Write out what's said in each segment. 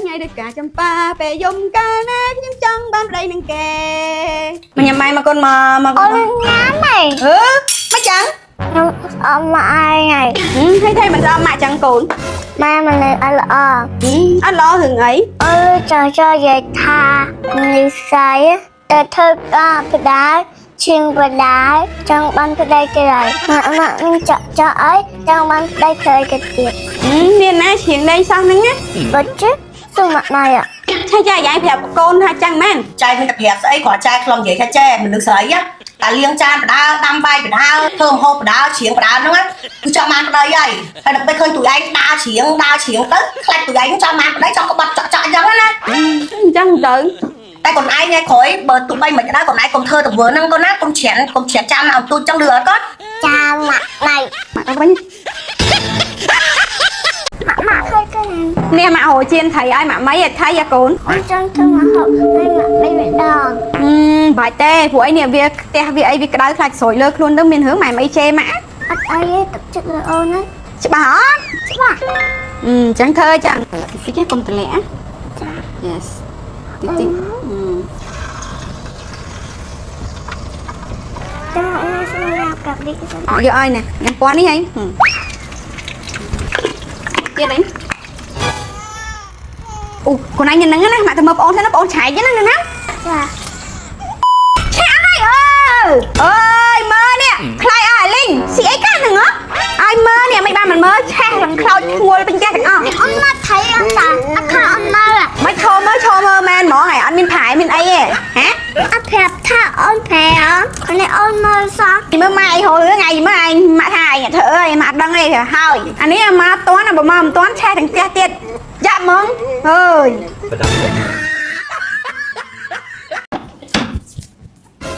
ថ្ងៃដូចការចំប៉ាពេលយំកាលណាខ្ញុំចង់បានប្តីនឹងគេមកញ៉ាំបាយមកកូនមកមកកូ អូ ន នញ៉ាំហី អឺមកចឹង ខ្ញុំអត់មកឯងហី ហឹមហើយថៃមិនស្អប់ម៉ាក់ចឹងកូន ម៉ែមិននៅអត់ល្អ ហឹមអត់ល្អរឿងអី អូចង់ចង់និយាយថានិស័យតែធ្វើការបដាឈៀងបដាចង់បានប្តីគេហើយម៉ាក់ម៉ាក់នឹងចាក់ចាក់អីចង់បានប្តីគេគេទៀត ហឹមមានណាច្រៀងលេងសោះហ្នឹងណា បើជិះសុំម៉ាក់ម៉ាយ ឆៃចាយាយប្រាប់កូនថាចឹងមែន ចែមានតែប្រាប់ស្អីគ្រាន់ចែខ្លងនិយាយថាចែមនុស្សស្រីណាតែលាងចានបដើដាំបាយបដើធ្វើម្ហូបបដើច្រៀងបដើហ្នឹងណាគឺចង់បានប្តីហើយហើយដល់ពេលឃើញទូឯងដើរច្រៀងដើរច្រៀងទៅខ្លាចទូឯងចង់បានប្តីចង់ក្បត់ចក់ចក់អញ្ចឹងណា អញ្ចឹងទៅ តែកូនឯងថ្ងៃក្រោយបើទូបីមិនក៏ដោយកូនឯងកុំធ្វើទង្វើហ្នឹងកូនណាកុំច្រានកុំច្រានចាំណាអំទូចចឹងលឺអត់កូន ចាម៉ាក់ម៉ាយ ម៉ាក់ទៅវិញ ម៉ាក់ម៉ាក់ឃើញគេ នេះម៉ាក់រោជៀនថៃឲ្យម៉ាក់មីឲ្យថៃអាកូន ខ្ញុំចង់ធ្វើមកហូបឲ្យម៉ាក់មីម្ដង ហឹមបាច់ទេព្រោះអីនេះវាផ្ទះវាអីវាក្តៅខ្លាចស្រួយលើខ្លួនទៅមានរឿងម៉ែមីជេរម៉ាក់ អត់អីទេទឹកចិត្តលើអូនណា ច្បាស់អត់ ច្បាស់ អឺចឹងធ្វើចឹងតិចកុំតម្លាក់ ចា Yes តិចតិចអឺ ចាំអូនសុំរាប់កាប់នេះសិន យកឲ្យណាញ៉ាំពណ៌នេះហីទៀតអីអូកូនឯងញ៉ាំហ្នឹងណាម៉ាក់ទៅមើលប្អូនទៅណាប្អូនឆែកណាណា ចា ឆែកឲ្យអើអើយមើលនេះខ្លាយឲ្យអាលីងស៊ីអីកាហ្នឹងហ៎ឲ្យមើលនេះមិនបានមិនមើលឆេះឡើងខ្លោចធ្ងួលពេញផ្ទះទាំងអស់ អូនមកថៃអត់តាអត់ខោអូនមក មិនឈរមើលឈរមើលមែនហ្មងឯងអត់មានផែមានអីទេហ៎ អត់ប្រាប់ថាអូនប្រែអូននេះអូនមើលសោះ មើលម៉ែឯងហូររឿងឯងមើលឯងម៉ាក់ថាឯងធ្វើអើយម៉ាក់អត់ដឹងទេហើយអានេះមកតន់បើមកមិនតន់ឆេះទាំងផ្ទះទៀតយ៉ាប់ហ្មងអើយ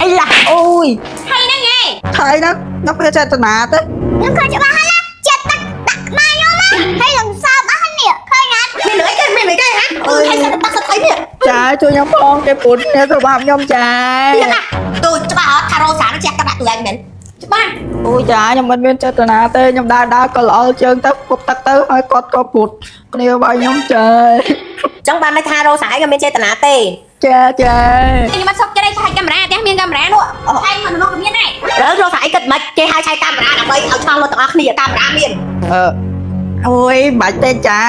អីឡា អូយ ហើយហ្នឹងឯង ថៃហ្នឹងខ្ញុំពេលចេតនាទេ ខ្ញុំឃើញច្បាស់ហើយណាចិត្តដាក់ដាក់ក្បាលខ្ញុំណាហើយនឹងសើបអស់នេះឃើញអត់ មានរឿងអីគេមានរឿងអីគេហ៎អឺហើយសិតតាក់សិតអីនេះ ចាជួយខ្ញុំផងគេពុតគ្នាទៅបាបខ្ញុំចា ទៀតណាទូច្បាស់អត់ថារ៉ូសានឹងជះទឹកដាក់ទូឯងមែន ច្បាស់ អូយចាខ្ញុំមិនមានចេតនាទេខ្ញុំដើរដើរក៏ល្អជើងទៅគប់ទឹកទៅហើយគាត់ក៏ពុតគ្នាបាយខ្ញុំចា ចឹងបានន័យថារ៉ូសាឯងក៏មានចេតនាទេ ចាចា ខ្ញុំអត់សុខចិត្តឯងឆែកកាមេរ៉ាផ្ទះមានកាមេរ៉ានោះឆែកមកនោះក៏មានដែរ រើរ៉ូសាឯងគិតមិនគេហៅឆែកកាមេរ៉ាដើម្បីឲ្យឆ្លងលុតទាំងអស់គ្នាកាមេរ៉ាមាន អឺអូយបាច់ទេចា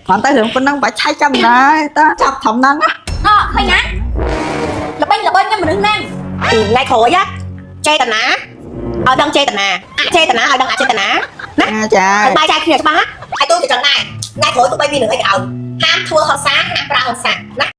គ្រាន់តែរឿងប៉ុណ្ណឹងបាច់ឆែកកាមេរ៉ាតាចាប់ធំហ្នឹងណា អឃើញណាល្បិញល្បិញខ្ញុំមនុស្សហ្នឹង ថ្ងៃក្រោយចេតនាឲ្យដឹងចេតនាអចេតនាឲ្យដឹងអចេតនាណា ចា ហើយបាយចែកគ្នាច្បាស់ហើយទូទៅចឹងដែរថ្ងៃក្រោយទូបីមានរឿងអីក៏ដោយហាមធ្វើហិង្សាហាមប្រើហិង្សាណា។